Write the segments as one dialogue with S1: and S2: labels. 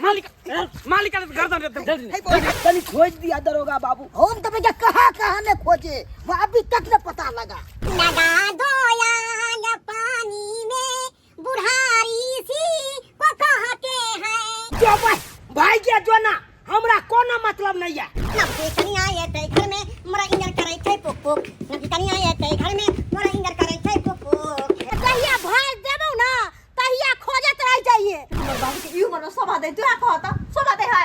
S1: मालिक मालिक गर्दन रे
S2: जल्दी
S3: हे बौआ,
S4: तनी खोज दिया दरोगा बाबू।
S3: हम तो भैया कहाँ कहाँ ने खोजे, वो अभी तक न पता लगा।
S5: लगा दो यार पानी में बुढ़ारी सी को कहते हैं।
S4: जो भाई भाई के जो ना हमरा कोनो मतलब नहीं है।
S5: नबकी कनिया एतै घर में मोरा इंजन करै छै पुक पुक, नबकी कनिया एतै घर में मोरा इंजन करै छै पुक पुक। जहिया भाज देबौ ना तहिया खोजत रह जाइए।
S6: हमर बाबू के ई उम्र में शोभा दे तोरा कहता शोभा दे है।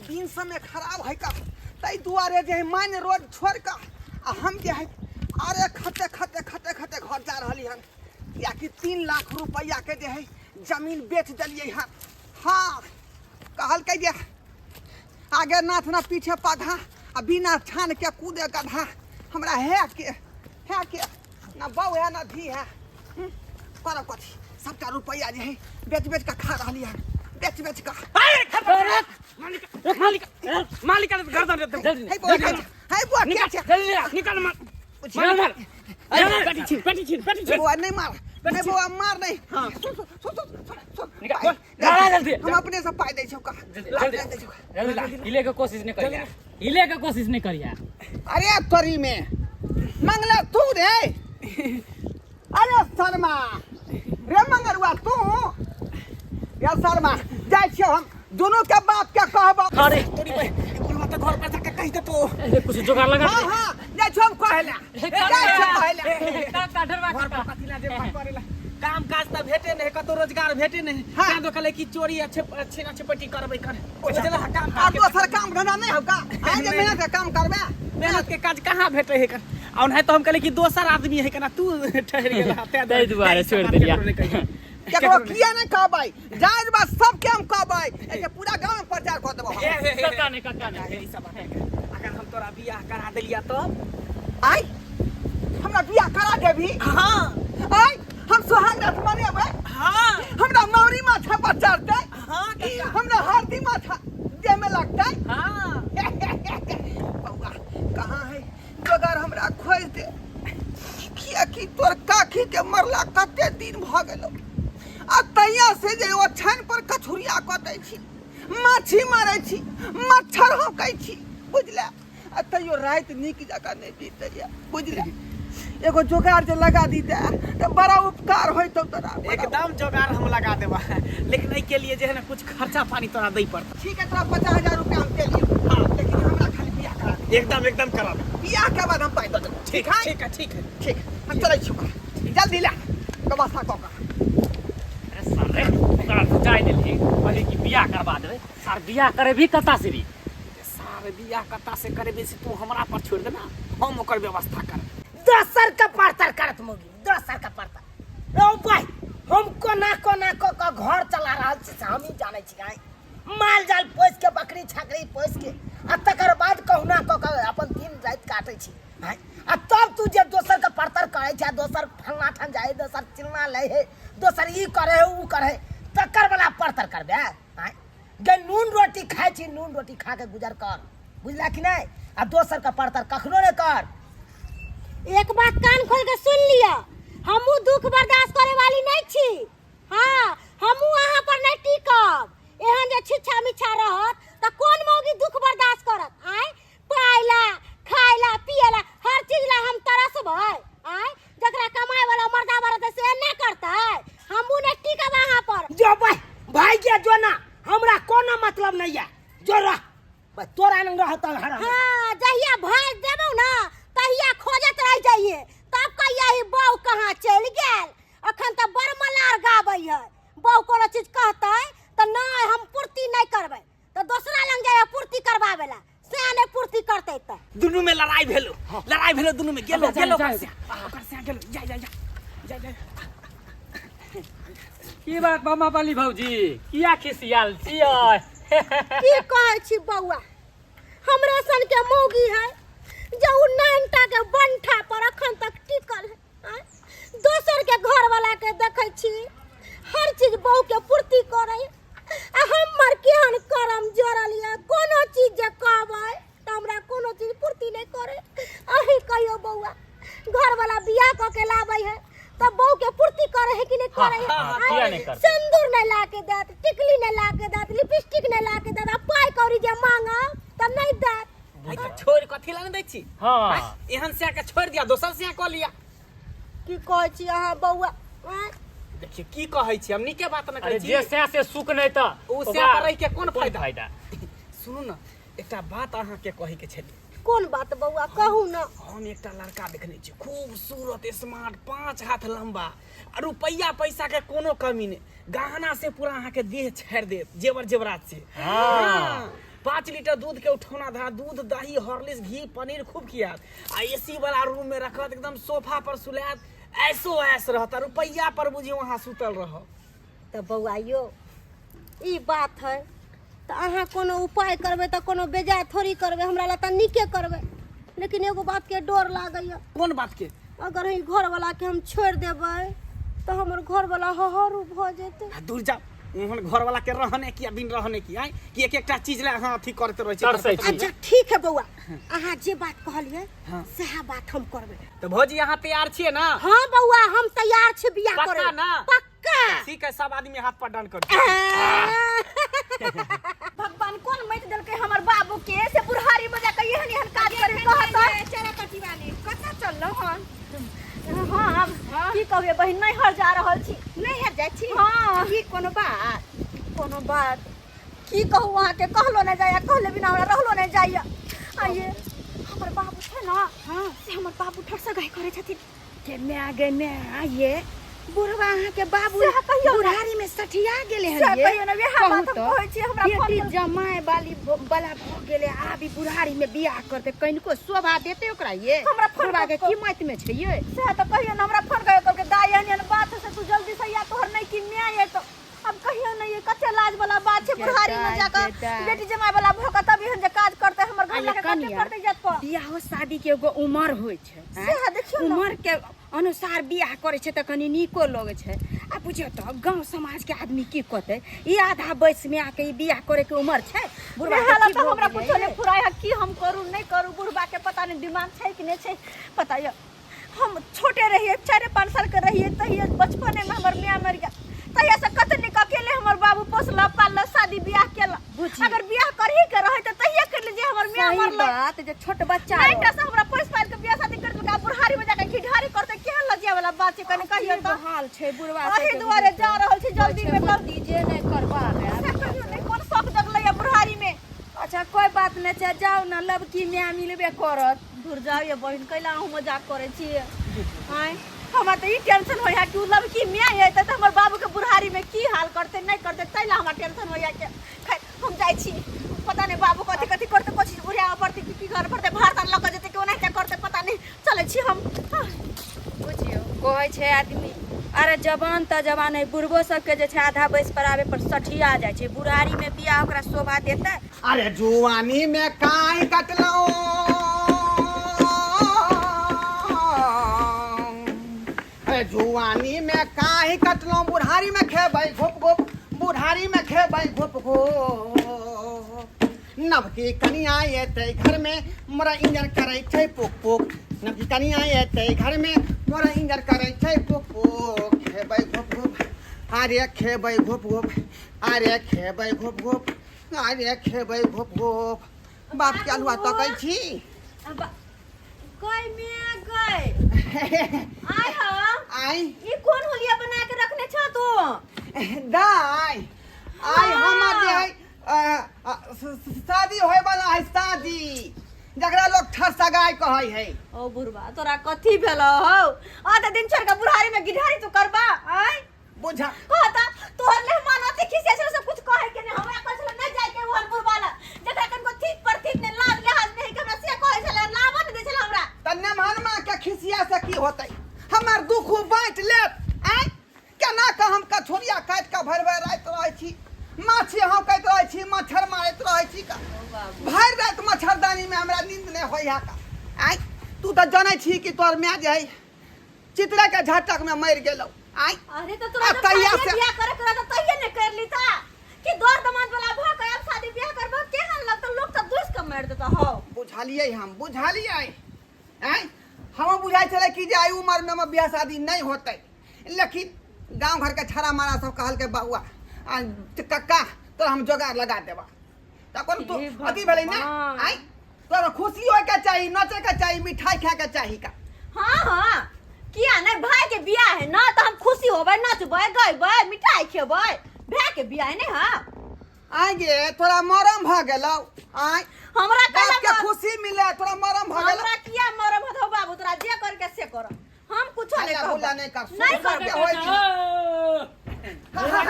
S3: दिन समय खराब है का ताहि दुआरे जे है मान रोड छोड़ के आ हम जे है अरे खते खते खते खते घर जा रहली हन, कियाकि 3 लाख रुपया के जे है जमीन बेच दिलियै हन। हाँ कहलकै जे आगे नाथ ना पीछे पधा आ बिना छान के कूदे गधा। हमरा है के है के ना बहू है ना धी है। करब कथी, सबटा रुपया जे है बेच बेच के खा रहली हन, बेच बेच के।
S1: मालिक मालिक मालिक गर्दन रे
S2: जल्दी
S3: हे बौआ, हे बौआ,
S1: निकाल
S3: क्या छै?
S1: जल्दी निकाल मार मार मार पेटी छीन पेटी छीन पेटी छीन।
S3: बौआ नहीं मार, नहीं बौआ मार नहीं। सुन सुन सुन सुन सुन सुन।
S2: निकाल,
S3: पाइ-
S2: ला, जल्दी।
S3: हम अपने से पाइ दै छौ का।
S2: जल्दी
S3: ला,
S2: जल्दी
S3: दै छौ का।
S2: जल्दी ला, हिले के कोशिश नहीं करिया, हिले के कोशिश नहीं करिया।
S3: अरे तोरी में मंगला तू रे, अरे शर्मा रे मंगरुआ तू या शर्मा जाइ छियौ हम दोनों के बाप के कहबो।
S2: अरे
S1: तोरी पे बोलबा त घर पर जाके कहि देतो।
S2: अरे कुछ जुगाड़ लगा।
S3: हाँ हाँ जाइ छियौ हम कहला, जाइ छियौ कहला।
S2: काका डरवा
S1: घर पर कथी ला जे करेला, काम काज त भेटे नहीं, कतो रोजगार भेटे नहीं।
S3: हाँ।
S1: तें तो कहले कि चोरी अच्छे छीना छिपटी करबै कर बुझला काम
S3: आ
S1: काज के।
S3: दोसर काम धंधा नहीं होगा, आज जे मेहनत के काम करबे।
S1: मेहनत के काज कहाँ भेटे है कर, और नहीं तो हम कहले कि दोसर आदमी है कना तू ठहर गेला तें
S2: ताहि दुआरे छोड़ि देलियै।
S3: केकरो किया नहीं कहबै, जाय बा सबके हम कहबै, एके पूरा गांव में प्रचार कऽ देबो हम।
S2: काका नहीं, काका नहीं।
S1: ई सब बात है। अगर हम तोरा बियाह करा देलिया तो
S3: आय हमरा बियाह करा देबी?
S1: हाँ।
S3: आय हम सुहाग रात मनेबै?
S1: हाँ।
S3: हमरा मौरी माथा पर चढ़तै?
S1: हाँ काका।
S3: हमरा हरदी माथा देह में लगतै?
S1: हाँ।
S3: बौआ कहाँ है जोगार, हमरा खोज दे, कियाकि तोर काखी के मरला कते दिन भऽ गेलो आ तैया से जे ओछानि पर कछुरिया कटै छी, माछी मारै छी, मच्छर हौकै छी, बुझले? आ तैयो राति नीक जकाँ नहि बीतैया, बुझले? एगो जोगार जे लगा दीते तऽ बड़ा उपकार होइतौ तोरा। बड़ा
S1: एकदम जोगार हम लगा देबा, लेकिन एहि के लिए जे है ना कुछ खर्चा पानी तोरा दै पड़तौ।
S3: ठीक है, तोरा 50,000 रुपया हम दे लियौ। हाँ, लेकिन हमरा खाली बियाह करा दे।
S1: एकदम एकदम करा दे।
S3: बियाह के बाद हम पाइ दऽ देबौ।
S1: ठीक
S3: है?
S1: ठीक है, ठीक है।
S3: ठीक, हम चलै छी, जल्दी ला व्यवस्था कऽ कऽ।
S2: अरे सर रे, ओकरा तो जाय देलही, कहली कि बियाह करवा देबै। सर बियाह करेबी कता से रे?
S1: सार बियाह कता से करेबी से तू हमरा पर छोड़ देना, हम ओकर व्यवस्था करब।
S4: दोसर के परतर करत मोगी, दोसर के परतर। ओ भाई हम कोना कोना क क घर चला रहल छी से हमही जानै छी। गाय माल जाल पोसि के, बकरी छकरी पोसि के आ तकर बाद कहुना क क अपन दिन राति काटै छी भाई। आ तब तू जे दोसर के परतर करै छै, दोसर फलना ठान जाइ, दोसर चिलना लै है, दोसर ई करे है ऊ करे है, तकर वाला परतर करबे आँय? गे नून रोटी खाइ छी, नून रोटी खा के गुजर कर, बुझला कि नहीं? आ दोसर के परतर कखनो नहीं कर।
S5: एक बात कान खोल के सुन लिया, हमू दुख बर्दाश्त करे वाली नहीं छी। हाँ हमू अहाँ पर नहीं टिकब। एहन जे छिच्छा मिच्छा रहत त कोन मौगी दुख बर्दाश्त करत? आय पाइला खाइला पियला हर चीज ला हम तरसबै। आय जकरा कमाए वाला मर्दा बरतै से एना करतै? हमू नहीं टिकब अहाँ पर।
S4: जो भाई भाई के जो ना हमरा कोनो मतलब नहीं है, जो रह भाई तोरा नंग रहत हर।
S5: हाँ जहिया भाज देबौ ना तहिया खोजत रह जाइए, तब कहिया ही बहू कहाँ चलि गेल। अखन तऽ बड़ मलार गाबै है, बहू कोनो चीज कहतै तऽ नहि हम पूर्ति नहीं करबै, तऽ दोसरा लग जाइए पूर्ति करबाबै ला, से नहि पूर्ति करतै तऽ।
S1: दुनू में लड़ाई भेलो, लड़ाई भेलो दुनू में, गेलो
S2: जा,
S1: गेलो
S2: जा,
S1: ओकर से, ओकर से गेलो, जा जा जा जा जा।
S2: की बात मामा पाली भौजी, किया खिसियाल छियै?
S5: की कहै छी बौआ, हमरा सन के मौगी है जे उ नानटा के बंठा पर अखन तक टिकल है। आँय? दोसर के घर वाला के देखै छी हर चीज बहू के पूर्ति करै, आ हमर केहन करम जरल यऽ, कोनो चीज जे कहबै तऽ हमरा कोनो चीज पूर्ति नहि करै। अहीं कहियौ बौआ, घर वाला बियाह कऽ के लाबै है तब बहू के पूर्ति करे है कि नहीं
S2: हाँ,
S5: करे है
S2: हाँ, हाँ, किया नहीं करतै?
S5: सिंदूर नहीं ला के देत, टिकली नहीं ला के देत, लिपस्टिक नहीं ला के देत, आ पाई कौड़ी जे मांगब तब नहीं देत।
S1: आइ तऽ छोड़ि कथी लए नहि दै छी?
S2: हाँ।
S1: आँय, एहन सएह के छोड़ि दिया, दोसर सएह कऽ लिया।
S5: की कहै छी अहाँ बौआ? आँय?
S1: देखियौ की कहै छी, हम नीके बात ने कहै
S2: अरे
S1: छी।
S2: जे सएह से सुख नहि तऽ
S1: ओ सएह
S2: ओकरा
S1: पर रहि के कोन फायदा?
S2: फायदा?
S1: सुनू ने, एकटा बात अहाँके कहैके छलै।
S5: कोन बात बौआ, कहू ने।
S1: हम एकटा लड़का देखने छी, खूबसूरत, स्मार्ट, 5 हाथ लंबा, आ रुपैआ पैसा के कोनो कमी नहि, गहना से पूरा अहाँके देह छाड़ि देत, जेवर जेवरात से।
S2: हाँ।
S1: 5 लीटर दूध के उठौना धरा, दूध दही हॉर्लिक्स घी पनीर खूब खियात, आ एसी वाला रूम में रखत, एकदम सोफा पर सुलायत, ऐसो ऐस रहत, आ रुपैआ पर बुझियौ अहाँ सुतल रहब।
S5: तऽ बौआ यौ, ई बात है तऽ अहाँ कोनो उपाय करबै तऽ कोनो बेजाय थोड़ी करबै, हमरा लए तऽ नीके करबै। लेकिन एगो बातके डर लागैए।
S1: कोन बात के?
S5: अगर ई घरवला के हम छोड़ि देबै तऽ हमर घरवला हहरू भऽ जेतै।
S1: आ दूर जाउ, ओहन घरवला के रहने की आ बिन रहने की? आँय, कि एक एकटा चीज लए अहाँ अथी करैत रहै छी?
S2: तरसै छी।
S5: अच्छा ठीक है बौआ, अहाँ जे बात कहलियै
S1: हाँ।
S5: सएह बात हम करबै।
S1: तऽ भौजी अहाँ तैयार छियै ने?
S5: हाँ बौआ, हम तैयार छी बियाह
S1: पक्का
S5: करे।
S1: ना?
S5: पक्का।
S1: ठीक है, सब आदमी हाथ पर डन कर।
S6: भगवान कोन मटि देलकै हमर बाबू के से बुढ़ारी में जाके एहन एहन काज करे कहत।
S7: चरा कटी वाली कतऽ चललहुँ हन?
S6: हाँ, आब की कहबै बहिन, नैहर जा रहल छी।
S7: नैहर जाइ छी?
S6: हाँ।
S7: की कोनो बात?
S6: कोनो बात की कहू अहाँके, कहलो नहि जाइए, कहले बिना हमरा रहलो नहि जाइए। आइए हमर बाबू छै ने,
S7: हाँ,
S6: से हमर बाबू ठरसा गाय करै छथिन।
S7: के माय गे माय, ये बुढ़वा अहाँके बाबू
S6: सएह कहियौ ने।
S7: बुढ़ारी में सठिया गेलै हन
S6: सएह
S7: ये।
S6: कहियौ ने, वएह
S7: कहू
S6: बात हम
S7: तऽ,
S6: कहै छी, हमरा फोन
S7: बेटी
S6: कऽ-
S7: जमाय वाली बला भऽ गेलै, आब ई बुढ़ारी में बियाह करतै, कनिको शोभा देतै ओकरा ये?
S6: हमरा फोन
S7: बुढ़वा के
S6: कऽ-
S7: कीमत में छै ये।
S6: सएह तऽ कहियौ ने, हमरा फोन कऽ कहलकै दाइ एहन एहन बात से तू जल्दी से या तोहर नहि कि माय ये। तऽ अब कहियौ ने, ये कते लाज वाला बात छै,
S7: के
S6: बुढ़ारी में
S7: दाइ,
S6: जाकऽ
S7: के दाइ।
S6: बेटी जमाय वाला भऽ कऽ तब एहन जे काज करतै, हमर घर
S7: आ ये
S6: लऽ कऽ कते
S7: कनिया,
S6: करतै इज्जत पर।
S7: बियाहो शादी के एगो उमर होइ छै, आँय?
S6: सएह देखियौ ने।
S7: उमर के अनुसार बियाह करै छै तऽ कनि नीको लगै छै। आ बुझियौ तऽ गाँव समाजके आदमी की कहतै, ई आधा वयसमे आके ई बियाह करैके उमर छै बुढ़बा के?
S6: वएह
S7: की
S6: तऽ
S7: भऽ
S6: हमरा
S7: गेलै
S6: कुछो नहि
S7: ये?
S6: फुराय है, की हम करू नहि करू। बुढ़बा के पता नहि दिमाग छै कि नहि छै। पता यऽ, हम छोटे रहिए, 4-5 साल के रहिए तहिए बचपने में हमर माय मर गया। तहिया से कत निक अकेले हमर बाबू पोसला पालला, शादी बियाह केला।
S7: बुझी।
S6: अगर बियाह करही के रहे तऽ तहिया कर लीजिए, हमर माय
S7: सही
S6: मरलै
S7: बात जे छोट बच्चा
S6: नहीं
S7: रह।
S6: टा से हमरा पैस पाल के बियाह शादी कर देलकै, आ बुढ़ारी में जाके घिढारी करतै, केहन लज्जा वाला बात छै, कने कहियौ
S7: की
S6: तऽ।
S7: हाल छै बुढ़वा
S6: अही
S7: सबके
S6: दुआरे
S7: बुझियौ
S6: जा
S7: तऽ।
S6: रहल छी जल्दी में कर
S7: दीजे नहि करबा
S6: से कहियौ नहि, कोन शौक जगलै या बुढ़ारी में?
S7: अच्छा कोई बात नहि छै, जाउ ने, लबकी माय मिलबे करत।
S6: दूर जाउ ये बहिन, कैला अहूँ मजाक करै छियै? आँय, हमरा तऽ ई टेंशन होइया कि उ लड़की माय अयतै तऽ हमर बाबूके बुढ़ारीमे की हाल करतै नहि करतै, ताहि लए हमरा टेंशन होइया के। खैर हम जाइ छी, पता नहि बाबू कथी कथी करतै, कथी बुढ़िया पड़तै कि की करऽ पड़तै, भार तार लऽ कऽ जेतै कि ओनाहिते करतै, पता नहि। चलै छी हम।
S7: बुझियौ कहै छै आदमी, अरे जवान तऽ जवान है, बुढ़बो सबके जे छै आधा बैस पर आबे पर सठिया जाइ छै। बुढ़ारी मे बियाह ओकरा शोभा देतै?
S3: अरे जुआनी में काय कटलौं, अरे जुआनी में काहे कटलौं, बुढ़ारी में खेबै घोप घोप, बुढ़ारी में खेबै घोप घोप। नवकी कनिया एतै घर में मोरा इंजन करै छै पुक पुक, नवकी कनिया एतै घर में मोरा इंजन करै छै पुक पुक। खेबै घोप घोप, अरे खेबै घोप घोप, अरे खेबै घोप घोप, अरे खेबै घोप घोप। बाप के अलुआ तकै छी।
S6: गय मिया गय, आय हा।
S3: आइ
S6: ई कोन होलिया बना के रखने छ तू?
S3: दाइ, आइ हमर जे है शादी होय वाला है, शादी जकरा लोग ठसगाय कहै है।
S6: ओ बुढ़बा, तोरा कथी भेलो हौ? आधा दिन छोड़ के बुढ़ारी में गिढ़ारी तू करबा? आय
S3: बुझा
S6: कहता तोहर मेहमान अति खिसिया छल, सब कुछ कहे के नहीं हमरा कहै छल नहीं जाय के ओहन बुढ़बा ला, जकरा कनको थीत पर थीत ने लाज लिहाज नहीं के हमरा से कहै छल, लावा नहीं दै छल हमरा।
S3: त नेमहनमा के खिसिया से की होतै, हमर दुख बाँटि लेत? आँय, केना कऽ हम कछुरिया काटि कऽ भरि भरि राति रहै छी, माछी हौंकैत रहै छी, मच्छर मारैत रहै छी का भरि राति मच्छरदानीमे, हमरा नींद नहि होइए का। आँय, तू तऽ जनै छी कि तोहर माय जे है चितरे के झटक में मरि गेलौ। आँय,
S6: अरे तो तोरा
S3: आ
S6: जब
S3: तहिया
S6: शादी
S3: से
S6: बियाह करे के रहत तहिये ने कर ली था कि दौर दमाद वाला भ के अब शादी बियाह करबो, केहन लगतो, लोग सब दुस के मार देता हौ।
S3: बुझलियै, हम बुझलियै। आँय, हम बुझाइ छलै कि जे एहि उमरमे हमर बियाह शादी नहि होतै। लेकिन गांव घर के छड़ा मारा सब कहलकै बउआ आ कक्का तोरा हम जोगाड़ लगा देबा तऽ कोनो तू
S7: हे
S3: अथी भेलै ने
S7: भगवान।
S3: आइ तोरा खुशी होय के चाही नचे के चाही मिठाई खाय के चाही का
S6: हाँ हाँ किया नहीं भाई के बियाह है ना तो हम खुशी होबै नचबै गैबै मिठाई खेबै भाई के बियाह है नहीं हाँ
S3: आइ गे तोरा मरम भऽ गेलौ आइ
S6: हमरा
S3: बाप के
S6: कहला
S3: खुशी मिले तोरा मरम भऽ गेलौ
S6: हमरा किया मरम हतो बाबू तोरा जे कर के से कर हम कुछो नहीं
S3: हल्ला
S6: कहब
S3: गुल्ला नहीं कर
S6: नहीं
S3: सुन
S6: करब
S3: के होय की।
S2: हाँ हाँ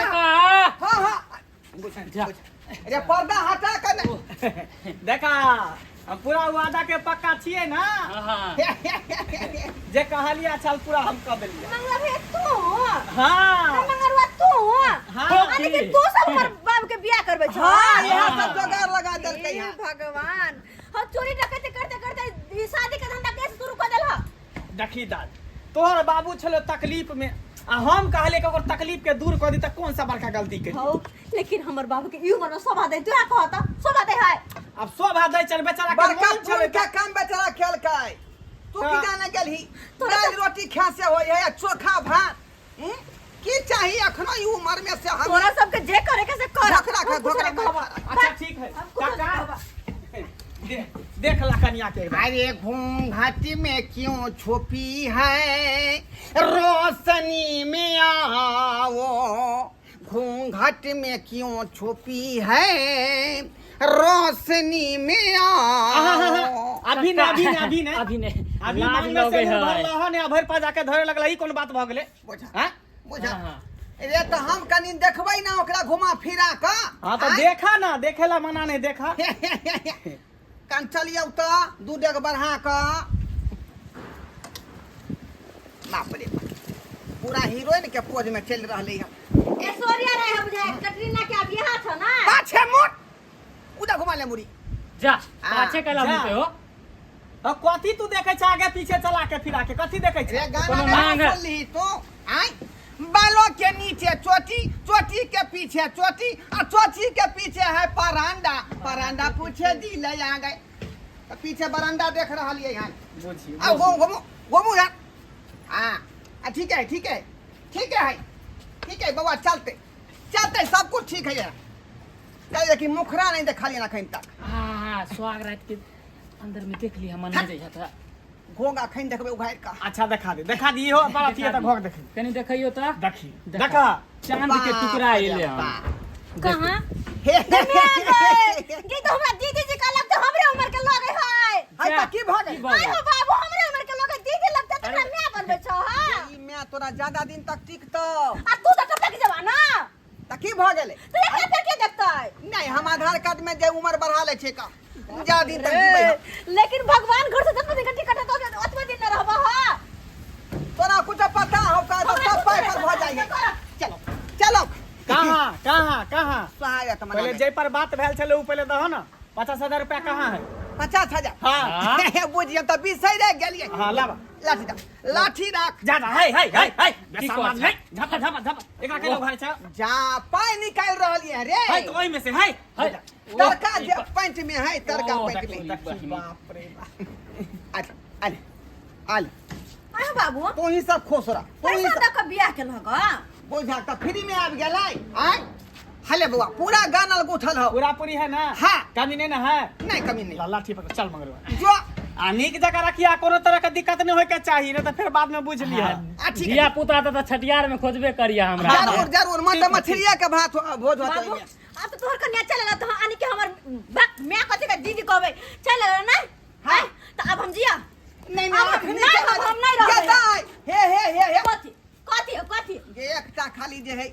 S3: हाँ हाँ
S2: जा।
S3: अरे पर्दा हटा के ने
S1: देखा हम पूरा वादा के पक्का छियै ना
S2: हाँ
S1: जे कहलियै चल पूरा हम कऽ देलियै
S6: मंगला भैया तू
S1: हाँ
S6: मंगलवा तू
S1: हाँ
S6: यानी कि तू सब हमर बाप के बियाह करबै छ
S3: हाँ यहाँ सब जोगाड़ लगा देलकै
S6: हे
S3: हँ
S6: भगवान हम चोरी डकैती करते करते ई शादी के धंधा कैसे शुरू कर देलह
S1: देखी दाद तोहर बाबू छलो तकलीफ में आ हम कहले कि ओकर तकलीफ के दूर कऽ दी तऽ कोन सा बड़का गलती केली
S6: हौ लेकिन हमर बाबू के ई उम्र में शोभा दे तोरा कहता शोभा दे है
S1: अब शोभा दै चल बेचारा के
S3: बड़का
S1: मोन छलै
S3: पुण्य के काम बेचारा खेलकै तू की
S1: हाँ।
S3: जाने गेलही दालि रोटी खा से होय है आ चोखा भात हम्म? की चाही अखनो ई उम्र में से हम
S6: तोरा सबके जे करे के से कर
S3: धोकरा खा,
S6: हम कुछो
S3: धोकरा
S6: नहीं कहब।
S1: अच्छा ठीक है
S6: हम कुछो नहीं
S1: काका
S6: कहब।
S1: देख ला कनिया के एक बार।
S3: अरे घूंघट में क्यों छुपी है रोशनी में आओ घूंघट में क्यों छुपी है रोशनी में आओ
S1: अभी ने अभी ने अभी ने
S2: अभी ने
S1: अभी
S2: लाज
S1: मांग में
S2: लगे
S1: से
S2: है
S1: भर लह ने भर पा जाके धरे लगला ई कोन बात भऽ गेलै
S3: बुझा
S1: हैं
S3: बुझा
S2: हाँ।
S3: रे तऽ हम कनि देखबै ना ओकरा घुमा फिरा कऽ
S1: हाँ तऽ
S3: आँय?
S1: देखा ना देखेला मना नहीं देखा
S3: कन चलियौ तऽ दू डेग बढ़ा कऽ बाप रे बाप पूरा हीरोइन के पोज में चलि रहलै हन
S6: ऐश्वर्या राय हम बुझाय कटरीना के अब यहाँ छ ना
S3: पाछे मोट उदा घुमा ले मुड़ी
S2: जा पाछे कैला
S1: जा।
S2: मुते हो
S1: अब कथी तू देखे छ आगे पीछे चला के फिरा के कथी देखे
S3: रे
S1: छ
S3: गाना
S2: कोनो
S3: नहीं
S2: मांग है।
S3: सुनली तो आय बालों के नीचे चोटी चोटी के पीछे चोटी आ चोटी के पीछे है परांडा परांडा पूछे दिल आ गए तो पीछे बरांडा देख रहा है यहाँ
S1: बुझी
S3: आओ घूमो घूमो घूमो यार हाँ आ, ठीक है ठीक है ठीक है ठीक है बउआ चलते चलते सब कुछ ठीक है यार कह कि मुखरा नहीं देखा लिया अखन तक
S2: हाँ सुहाग रात के अंदर में देख लिया मन नहीं जाइए था
S3: घोंघ अखन देखबै उघारि कऽ
S1: अच्छा देखा दे देखा दी हो बड़ा अथी है तऽ घोघ देखी
S2: कनी देखियो तो
S1: देखी देखा
S2: चांद के टुकड़ा एले
S3: बाप
S2: हन
S5: कहाँ
S3: हे हे
S6: गे तो हमरा दीदी जी का लगते हमरे उम्र के लगे है
S3: हाय तऽ की भऽ
S2: की
S3: गेल
S2: भऽ
S6: आइ हो बाबू हमरे उम्र के लगे दीदी लगते तकरा माय बनबै छौ हां
S3: ई माय तोरा ज्यादा दिन तक टिकतौ
S6: आ तू तऽ टपक जबा ना
S3: तऽ की भऽ गेलै
S6: तो एकरा फेर के देखतै
S3: नहि हम आधार कार्ड में जे उम्र बढ़ा लै छै का ज्यादा दिन तक जीबै हम।
S6: लेकिन भगवान घर से जतबे दिन के टिकट हेतौ ओतबे दिन न रहबह हां
S3: तोरा कुछ पता हो का तो
S6: हमरा
S3: सब
S6: कुछ
S3: पाइ
S6: नहीं
S3: पर
S6: पता,
S3: भऽ जाइ है
S6: करो।
S3: चलो चलो
S1: कहाँ कहाँ कहाँ
S3: सहायक
S1: पहले
S3: मना
S1: जै पर बात भेल छलै उ पहले दहो ना 50,000 रुपया कहाँ है
S3: 50,000
S1: हाँ
S3: बुझियौ तऽ बिसरि गेलियै
S1: हाँ लाबा
S3: लाठी राख लाठी राख
S1: जा जा है है है है
S2: की
S1: सामान
S2: कहै
S1: है झपा झपा झपा एकरा के उघार छ
S3: जा पाइ निकालि रहलियै रे
S1: है तो ओइ में से है
S2: है
S3: तड़का जे पैंट में है तड़का
S2: ओ,
S3: पैंट में
S2: देखी,
S1: बाप रे बाप
S3: अच्छा आले आले
S6: आइ हो बाबू
S3: तू ही सब खुश रह तू ही
S6: पैसा
S3: सब
S6: दऽ कऽ बियाह केलहक हँ?
S3: बुझा तऽ फ्री में आबि गेलै आय हले बउआ पूरा गानल गुथल हो
S1: पूरा पूरी है ना
S3: हाँ।
S1: कमी नहीं ना है
S3: नहीं कमी नहीं
S1: ला लाठी पकड़ चल मगर
S3: जो
S1: आ नीक जगह रखिया कोनो तरह के दिक्कत नहीं होय के चाहिए नहीं तो फिर बाद में बुझ लिया
S3: आ, ठीक है।
S2: धिया पुता तऽ छठियार में खोजबे करिया हमरा
S3: जरूर जरूर मन तऽ मछलिया के भात भोज होत
S6: बाबू
S3: ओहिमे।
S6: आब तऽ तोहर कन्या चल गेल तऽ आनि के हमर बाप माय कथी के दीदी कहबै चल गेल ने
S3: हाँ।
S6: आँय, तऽ आब हम जिया
S3: नहीं
S6: आब
S3: नहीं अखनी
S6: नहीं,
S3: केना
S6: हम नहीं रहबै।
S3: जेतै? हे हे हे हे
S6: कथी कथी हो कथी
S3: जे एकटा खाली जे है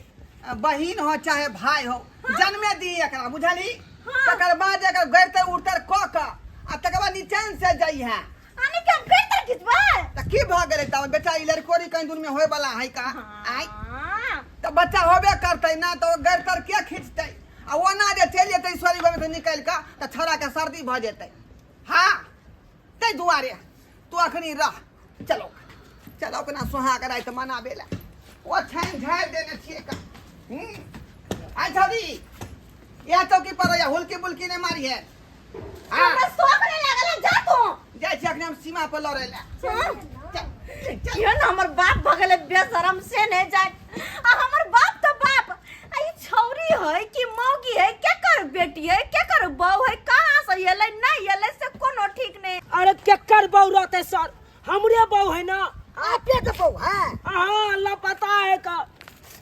S3: बहिन हो चाहे भाई हो जन्मे दी एकरा बुझली
S6: हाँ।
S3: तकर बाद एकर गैरतर उड़तर कऽ कऽ आ तकर बाद निचैन से जाइ है
S6: आनि के हम फेर तर खिचबै
S3: तऽ की भऽ गेलै तब बेटा ई लड़कोरी कहीं दूर में होय वाला है का आय
S6: हाँ।
S3: तऽ बच्चा होबे करतै ना तऽ ओ गैरतर के खींचतै आ ओना जे चलि जेतै ईश्वरी भवन से निकलि कऽ तऽ छौड़ाके सर्दी भऽ जेतै हाँ ताहि दुआरे तू अखनी रह चलो चलो अपना सुहाग राति मनाबे ला ओ छानि झाड़ि देने छियै का आइ छौड़ी इएह चौकी पर रहिया हुलकी बुलकी नहि मारी है हाँ
S6: हमरा शौक नहीं लागल है, जा तू
S3: जाइ छी अखनी हम सीमा पर लड़ै ला
S6: हाँ?
S3: चल चल
S6: केहन हमर बाप भऽ गेलै बेशरम से ने
S4: हाँ लापता है का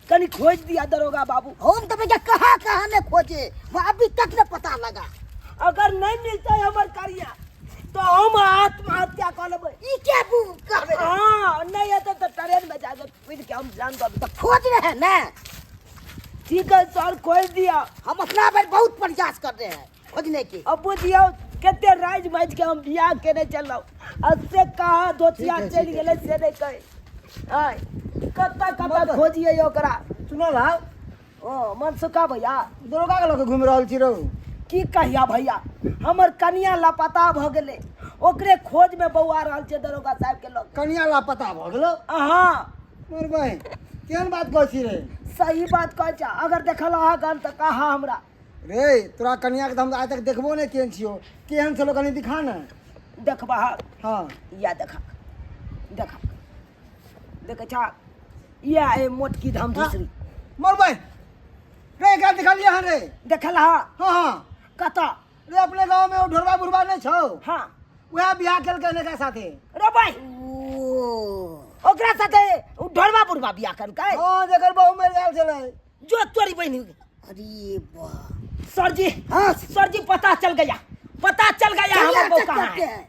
S4: कनी खोज दिया दरोगा बाबू।
S8: हम तो भैया कहाँ कहाँ ने खोजे, वो अभी तक न पता लगा।
S4: अगर नहीं मिलता है हमर करिया तो हम आत्महत्या कर लेबै।
S8: ई क्या बू कहबे?
S4: हाँ नहीं है तो ट्रेन में जाके कूद के हम जान दब।
S8: तो खोज रहे हैं ना।
S4: ठीक है सर खोज दिया।
S8: हम अपना भाई बहुत प्रयास कर रहे हैं खोजने की।
S4: अब बुझियो कते राज माज के हम बियाह केने चलौ आ से कहाँ धोतिया
S9: ठीक है,
S4: चलि
S9: ठीक है,
S4: गेलै से नहीं कहे। आय कतऽ कतऽ खोजियै ओकरा।
S9: सुनल हाउ
S4: ओ मनसुखा भैया
S9: दरोगा के लऽ के घुमि रहल छी रौ।
S4: की कहिया भैया हमर कनिया लापता भऽ गेलै, ओकरे खोज में बौआ रहल छै दरोगा साहब के लग।
S9: कनिया लापता भऽ गेलौ?
S4: अहाँ
S9: मोर बहिन केहन बात कहै छी रे?
S4: सही बात कहै छै, अगर देखल अहाँ गन तऽ कहा हमरा।
S9: रे तोरा कनिया के तऽ हम आइ तक देखबो नहि केहन छियौ, केहन छलौ कनि दिखा ने।
S4: देखबा?
S9: हाँ
S4: या देखा देखा देखै छा या ए मोटकी धाम दूसरी।
S9: मोर बहिन रे एकरा देखलियै हन रे?
S4: देखल हाँ?
S9: हाँ हाँ।
S4: कतऽ?
S9: रे अपने गाँव में ओ ढोरबा बुढ़बा नहीं छौ?
S4: हाँ।
S9: वएह बियाह केलकै हन एकरा साथे।
S4: रे भाई ओकरा साथे उ ढोरबा बुढ़बा बियाह केलकै?
S9: हाँ जकर बहू मरि गेल छलै।
S4: जो तोरी बहिन।
S8: अरे वाह
S4: सर जी।
S8: हाँ
S4: सर जी पता चल गया, पता चल गया
S8: चलिए,
S4: हमर बहू
S8: चेक
S4: कहाँ
S8: करते
S4: है।
S8: हैं।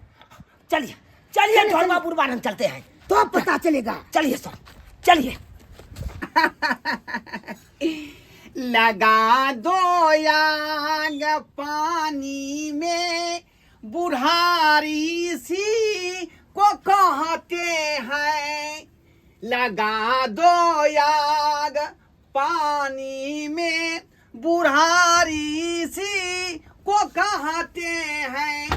S4: चलिए चलिए ढोरबा बुढ़बा हम चलते हैं
S8: तो पता चलेगा।
S4: चलिए सर चलिए।
S3: लगा दो आग पानी में बुढ़ारी सी को कहते हैं, लगा दो आग पानी में बुढ़ारी सी को कहते हैं।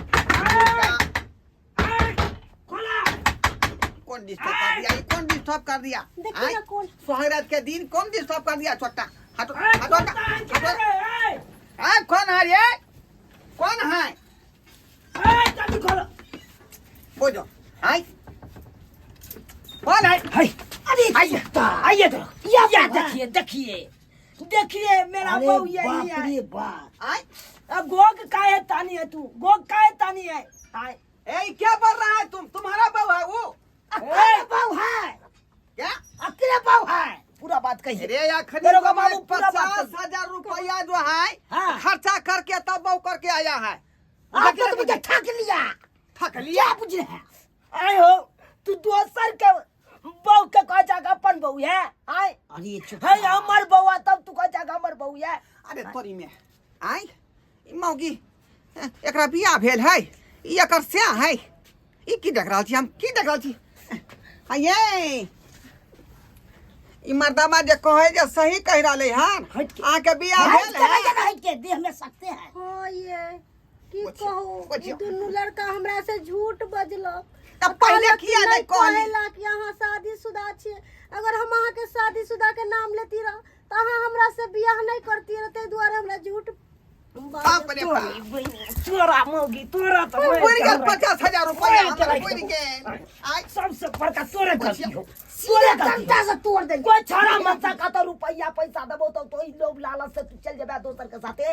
S3: कौन डिस्टर्ब कर दिया? ये कौन डिस्टर्ब कर दिया?
S5: देखिए
S3: आय?
S5: ना कौन।
S3: सुहागरात के दिन कौन डिस्टर्ब कर दिया? छोटा हटो हटो हटो। आय कौन है रे? कौन है?
S4: जल्दी खोलो।
S3: बोलो आय कौन है?
S4: हाय
S8: अरे
S4: आइए आइए तो
S8: या
S4: या
S8: बाबा।
S4: देखिए देखिए देखिए मेरा
S8: अरे
S4: बहू यही
S8: बाप
S4: है।
S8: रे बाप।
S3: आय
S4: अब गोग का है तानी है तू, गोग का है तानी है। आय
S3: ए क्या बोल रहा है तुम? तुम्हारा बहू है वो?
S8: अकेले बहू है।
S3: क्या
S8: अकेले बहू है?
S4: पूरा बात कहिए।
S3: अरे अखनी
S4: दरोगा
S3: तो मैं
S4: बाबू, पूरा बात
S3: 50,000 रुपया जो है
S4: हाँ।
S3: खर्चा करके तब बहू करके आया है।
S8: आप तो मुझे ठग लिया।
S3: ठग लिया?
S8: क्या बुझ रहे हैं?
S4: आय हो तू दोसर के बहू के कह जाकर अपन बहू है। आय
S8: अरे चुप
S4: है हमर बउआ तब तू कह जाकर हमर बहू है।
S3: अरे तोरी में आय ई मौगी एकरा बियाह भेल है, ई एकर स्या है। ई की देख रहल छी हम? की देख रहल छी? आये ई मर्दामा जे कहे जे सही कहि रहलै हन।
S4: हटि के।
S3: अहाँके बियाह
S8: हट
S3: भेल
S8: के
S3: है?
S8: भैया, हट के देह में सकते हैं।
S5: हाँ ये की
S3: बचियो,
S5: कहू
S3: बचियो।
S5: ई दुनू लड़का हमरा से झूठ बजलक।
S3: तब पहिले
S5: कहलक कि
S3: किया नहीं कहली?
S5: कहेला कि अहाँ शादीशुदा छियै, अगर हम अहाँके शादीशुदा के नाम लेती रह तऽ अहाँ हमरा से बियाह नहीं करती रह, ताहि दुआरे हमरा झूठ
S3: बाप रे बाप।
S4: तोरा मौगी तोरा तो मैं
S3: बुढ़ गेल
S4: तोरा।
S3: 50,000 रुपया
S4: मैं
S3: हमरा
S4: चला
S3: बुढ़ गेल। आय
S4: सबसे बड़का तोरे गलती हो,
S8: सीधे
S4: तोरे गलती हो।
S8: डंडा से तोड़ देंगे।
S4: कोई छाड़ा मनसा का तो रुपया पैसा देबो तो ई लोभ लालच से तू चल जेबा दोसर के साथे।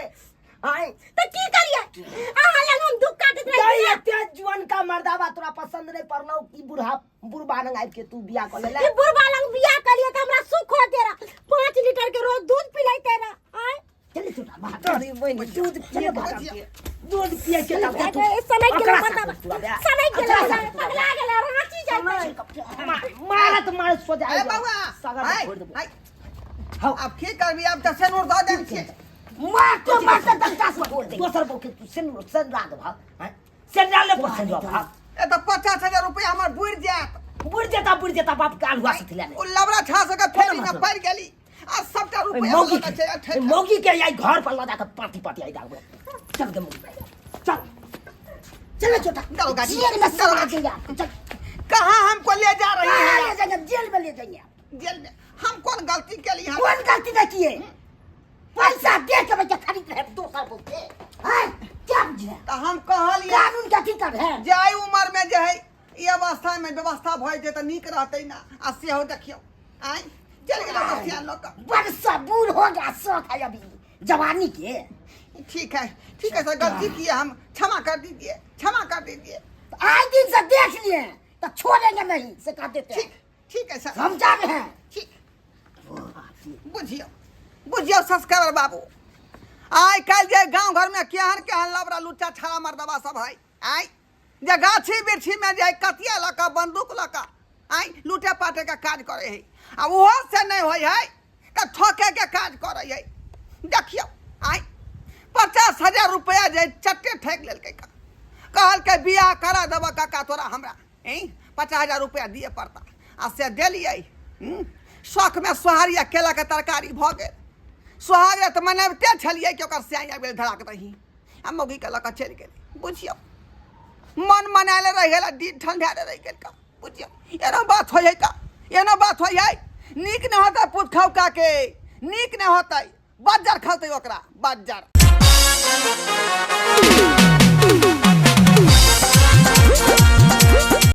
S4: आय
S5: तऽ की करियै अहाँ लग हम दुख काटैत रही।
S4: जाई एते जुअन का मर्दावा तोरा पसंद नहीं पड़लौ कि बुढ़ा बुढ़बा लंग आबि के तू बियाह कऽ लेले?
S5: ई बुढ़बा लंग बियाह करियै तऽ हमरा सुख होते रह, 5 लीटर के रोज दूध पिलाइते रह। आय
S8: चलिए छोटा बाहर।
S4: तोरी बहिन दूध पिए के
S3: बचिया।
S4: दूध पिए के तब तू
S5: सनक गेलै
S4: ओकरा
S5: मर्दावा,
S4: साथे तू आबे।
S5: सनक गेलै,
S4: ओकरा साथे तू आबे।
S5: पगला गेलै, रांची जाइते।
S4: मारत मारत सो जाए।
S3: ए बउआ
S4: सागर में
S3: आय
S4: छोड़ देबो।
S3: आय
S4: हाँ।
S3: अब की करबी? अब तऽ सेनुर दऽ देल छियै।
S8: मार तो मार तो डंडा से तोड़ देंगे।
S4: दोसर बहू के तू सेनुर सेनुरा देबह, हैं? सेनुरा ले पर सेनुरा भाग।
S3: ए तऽ 50,000 रुपया हमर बुड़ि जायत।
S4: बुड़ि जेता बुड़ि जेता बाप के आलुआ से थिला
S3: ओ लबड़ा छा सके फेरी में पड़ि गेली आ सबटा रुपया
S4: मौगी
S3: लऽ छै,
S4: के मौगी के आई घर पर लऽ जाके पाती पाती आई डालबो। चल गे मौगी चल
S8: चलो छोटा
S3: दरोगा जी,
S8: जेल में
S3: दरोगा
S8: समा
S3: जी।
S8: देंगे। चल
S3: कहाँ हमको ले जा रही
S8: कहाँ
S3: है?
S8: ले जाएंगे? जेल में ले जाएंगे।
S3: जेल में हम कौन गलती के लिए?
S8: कौन गलती नहीं किए? पैसा दे के बच्चा खरीद रहे दोसर बोलते हैं क्या बुझे?
S3: तो हम कहलिए
S8: कानून के अथी कर है
S3: जाय उम्र में जे है ई अवस्था में व्यवस्था भऽ जेतै तऽ नीक रहतै ना। आ सेहो देखियौ आँय चलि गेलै बसिया लऽ कऽ।
S8: बड़ सबूर हो गया, शौक है अभी जवानी के।
S3: ठीक है ठीक है सर, गलती किए हम, क्षमा कर दीजिए, क्षमा कर दीजिए।
S8: आज दिन से देख लिए तो छोड़ेंगे नहीं, से कह देते हैं।
S3: ठीक। ठीक है सर।
S8: हम जा रहे हैं।
S3: ठीक। बुझियौ, बुझियौ संस्कार बाबू, आइ काल्हि जे गाँव घरमे केहन केहन लबरा लुच्चा छाड़ा मर्दबा सब है, आइ जे गाछी वृक्षीमे जे कतिया लऽ कऽ बंदूक लऽ कऽ आइ लूटे पाटे के काज करे है, आ ओहो से नहि होइ है तऽ ठके के काज करे है। देखियौ आइ 50,000 रुपया जे चट्टे ठकि लेलकै का, कहलकै बियाह करा देबऽ काका तोरा हमरा, 50,000 रुपया दिए पड़ता, आ से देलियै। शौकमे सोहारी आ केलाके तरकारी भऽ गेल। सोहाग राति मनबिते छलियै कि ओकर स्याही आबि गेलै धराक दही आ मौगीके लऽ कऽ चलि गेलै। बुझियौ मन मनायले रहि गेल आ दिन ठंडायले रहि गेल का। बुझियौ एना बात होइ है का, एना बात होइ है। नीक नहि होतै पुत खौका के, नीक नहि होतै, बज्जर खौतै ओकरा बज्जर।